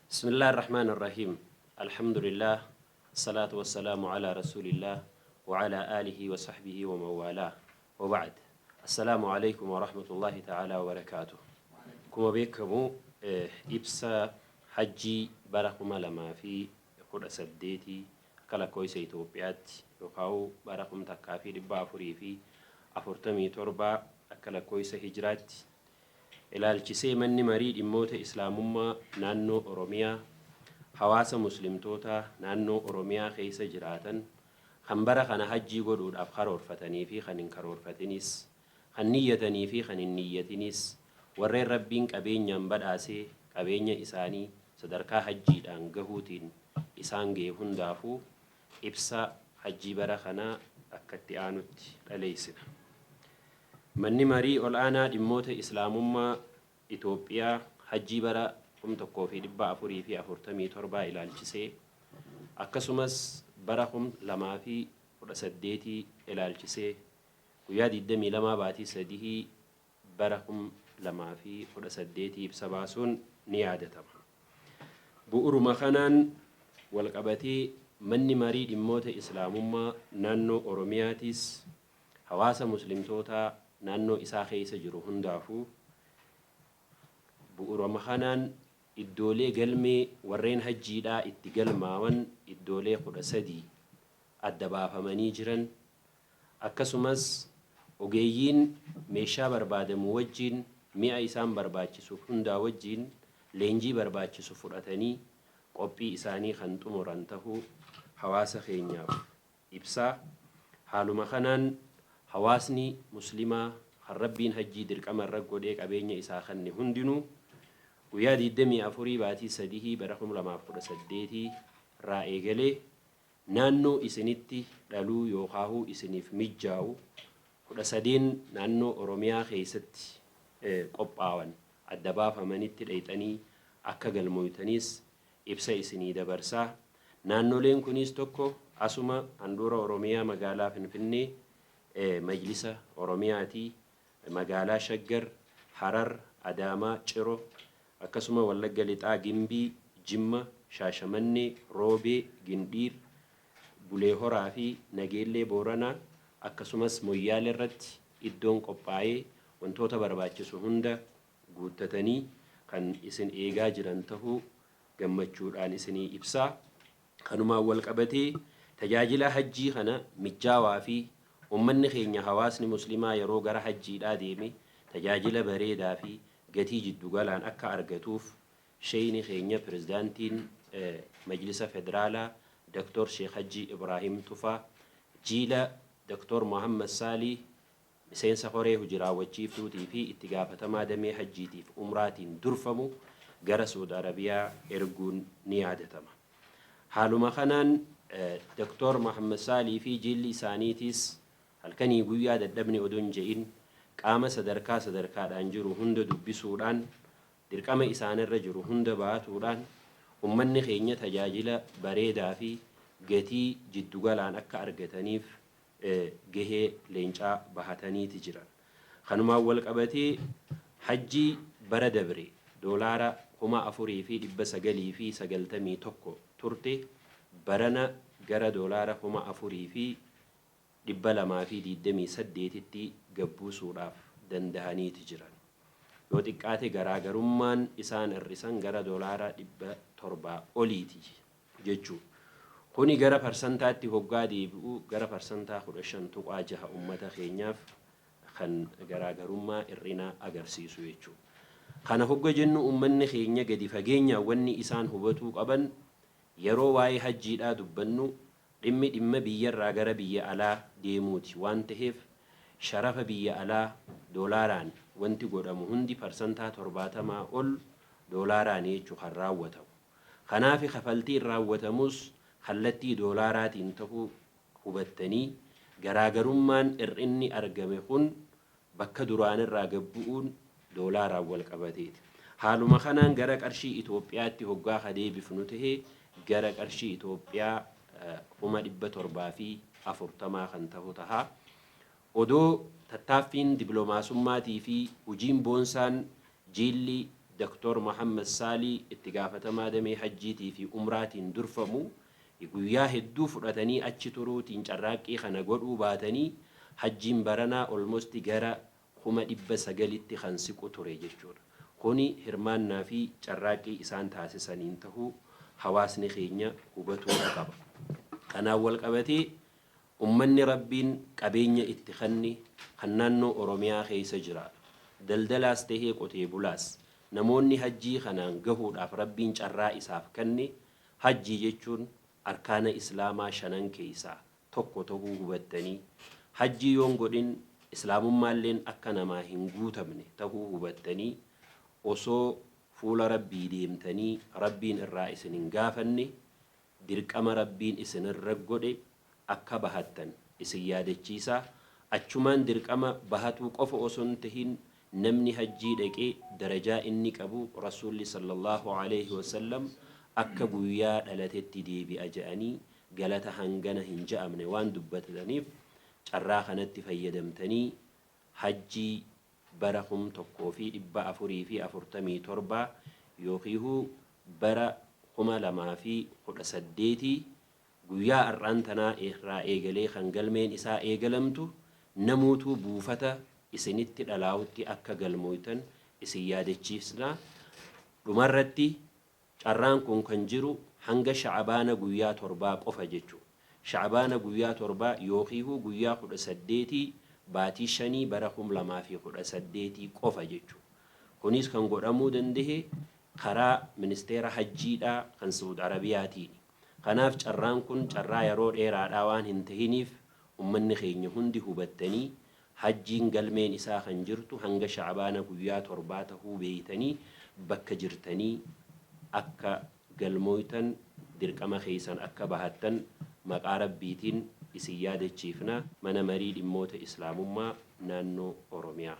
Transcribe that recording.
Bismillah ar-Rahmaan ar-Rahiim. Alhamdulillah, Salaatu wassalaamu alaa Rasuulillah wa alaa aalihi wa sahbihi wa man waalaa. Wa ba'd. Assalaamu aleykum wa rahmatullaahi ta'aalaa wa barakaatuh. Akkuma beekamu ibsa hajjii bara 2018 akka lakkooysa Itoophiyaatti yookaa'u bara 1447 akka lakkooysa Hijraatti ilaalchisee Manni Marii Dhimmoota Islaamummaa Naannoo Oromiyaa hawaasa Muslimtootaa naannoo Oromiyaa keessa jiraatan kan bara kana hajjii godhuudhaaf karoorfatanii fi kan hin karoorfatinis, kan niyyatanii fi kan hin niyyatinis, warreen Rabbiin qabeenyaan badhaasee qabeenya isaanii sadarkaa hajjiidhaan gahuutiin isaan gahe hundaafuu ibsa hajjii bara kanaa akka itti aanutti dhaleessina. Manni Marii Ol'aanaa Dhimmoota Islaamummaa Itoophiyaa Hajjii bara 1447 ilaalchisee akkasumas bara 2018 ilaalchisee guyyaa 22 baatii sadihii bara 2018 ibsa baasuun ni yaadatama. Bu'uruma kanaan walqabatee Manni Marii Dhimmoota Islaamummaa Naannoo Oromiyaatiis Hawaasa Muslimtootaa naannoo isaa keessa jiru hundaafuu bu'urama kanaan iddoolee galmee warreen hajjiidhaa itti galmaawan iddoolee 13 adda baafamanii jiran akkasumas ogeeyyiin meeshaa barbaadamu wajjiin mi'a isaan barbaachisu hundaa wajjiin leenjii barbaachisu fudhatanii qophii isaanii kan xumuran tahuu hawaasa keenyaaf ibsaa. Haaluma kanaan hawaasni Muslimaa kan Rabbiin hajjii dirqama irra godhee qabeenya isaa kanne hundinuu guyyaa diiddamii afurii baatii sadihii bara kum lamaa fi kudha saddeetii irraa eegalee naannoo isinitti dhaluu yookaahuu isiniif mijjaawu 13n naannoo Oromiyaa keessatti qophaawan adda baafamanitti dhayxanii akka galmooytaniis ibsa isinii dabarsaa. Naannoleen kuniis tokko asuma handhuura Oromiyaa magaalaa Finfinnee Majlisa Oromiyaati, magaalaa Shaggar, Harar, Adaamaa, Ciro, akkasuma Wallagga Lixaa Gimbii, Jimma, Shaashamannee, Roobee, Gindhiir, Bulee Horaa fi Nageellee Booranaa akkasumas Moyyaaleerratti iddoon qophaa'ee wantoota barbaachisu hunda guuttatanii kan isin eegaa jiran tahuu gammachuudhaan isinii ibsaa. Kanumaan wal qabatee tajaajila hajjii kana mijjaawaa fi ummanni keenya hawaasni muslimaa yeroo gara hajjiidhaa deeme tajaajila bareedaa fi gatii jiddu galaan akka argatuuf Sheeyni keenya Pirezidaantiin Majlisa Federaalaa Doktor Sheekh Hajjii Ibraahim Tufaa jiila Doktor Muhammad Saalih Miseensa Koree Huji Raawwachiiftuutii fi Itti Gaafatamaa Damee Hajjiitiif Umraatiin durfamu gara Suud Arabiyaa erguun ni yaadatama. Haaluma kanaan Doktoor Mahaammad Saalih fi jiilli isaaniitiis halkanii guyyaa dadhabne odoo hin je'in qaama sadarkaa sadarkaadhaan jiru hunda dubbisuudhaan dirqama isaanirra jiru hunda bahatuudhaan ummanni keenya tajaajila bareedaa fi gatii jiddu galaan akka argataniif gahee leencaa bahataniiti jiran. Kanumaan wal qabatee Hajjii bara dabre doolaara 4,991 turte barana gara doolaara 4,228tti gad buusuudhaaf dandahaniiti jiran. Yoo xiqqaate garaagarummaan isaan hir'isan gara doolaara 700 oliiti jechuu. Kuni gara parsantaatti hoggaa deebi'u gara parsantaa 15.6 ummata keenyaaf kan garaagarummaa hir'ina agarsiisu jechuu. Kana hogga jennu ummanni keenya gadi fageenyaan wanni isaan hubatuu qaban yeroo waa'ee hajjiidhaa dubbannu dhimmi dhimma biyyarraa gara biyya alaa deemuuti waan taheef sharafa biyya alaa doolaaraan wanti godhamu hundi parsantaa 70 ol doolaaraani jechuu kan raawwatamu. Kanaafi kafaltiin raawwatamus kallattii doolaaraatiin ta'uu hubattanii garaagarummaan hir'inni argame kun bakka duraanirraa gad bu'uun doolaaraan walqabateeti. Haaluma kanaan gara qarshii Itoophiyaatti hoggaa ka deebifnu tahe gara qarshii Itoophiyaa 740,000 kan tahu taha. Odoo tattaaffiin diplomaasummaatii fi hujiin boonsaan jiilli Doktor Muhammad Saalii itti gaafatamaa damee hajjiitii fi umraatiin durfamu guyyaa hedduu fudhatanii achi turuutiin carraaqqii kana godhuu baatanii, hajjiin baranaa almost gara 900,000tti kan siqu ture jechuudha. Kuni hirmaannaa fi carraaqqii isaan taasisaniin tahuu hawaasni keenya hubatuudha qaba. Kanaan wal qabatee ummanni Rabbiin qabeenya itti kanne kan naannoo Oromiyaa keessa jiraatu, daldalaas tahee qotee bulaas, namoonni hajjii kanaan gahuudhaaf Rabbiin carraa isaaf kanne, hajjii jechuun arkaana Islaamaa shanan keessaa tokko tahuu hubattanii, hajjii yoon godhin Islaamummaalleen akka namaa hin guutamne tahuu hubattanii, osoo fuula Rabbii deemtanii Rabbiin irraa isin hin gaafanne dirqama Rabbiin isinirra godhe akka bahattan isin yaadachiisaa, achumaan dirqama bahatuu qofa osoo hin tahin namni hajjii dhaqe darajaa inni qabu Rasuulli sallallaahu aleyhi wasallam akka guyyaa dhalatetti deebi'a ja'anii galata hangana hin ja'amne waan dubbatataniif carraa kanatti fayyadamtanii hajjii bara 1447 yookiihuu bara 2018 guyyaa har'aan tanaa irraa eegalee kan galmeen isaa eegalamtu namuutuu buufata isinitti dhalaawutti akka galmooytan isin yaadachiifsna. Dhumarratti carraan kun kan jiru hanga sha'abaana guyyaa torbaa qofa jechu. Sha'abaana guyyaa torbaa yookiihuu guyyaa 18 baatii shanii bara 2018 qofa jechu. Kunis kan godhamuu dandahe karaa ministeera hajjiidhaa kan Su'ud Arabiyaatiini. Kanaaf carraan kun carraa yaroo dheeraadhaa waan hin tahiniif ummanni keenya hundi hubattanii hajjiin galmeen isaa kan jirtu hanga sha'abaana guyyaa torbaa tahuu beeytanii bakka jirtanii akka galmooytan dirqama keeysan akka bahattan maqaa Rabbiitiin isin yaadachiifna. Mana Marii Dhimmoota Islaamummaa Naannoo Oromiyaa.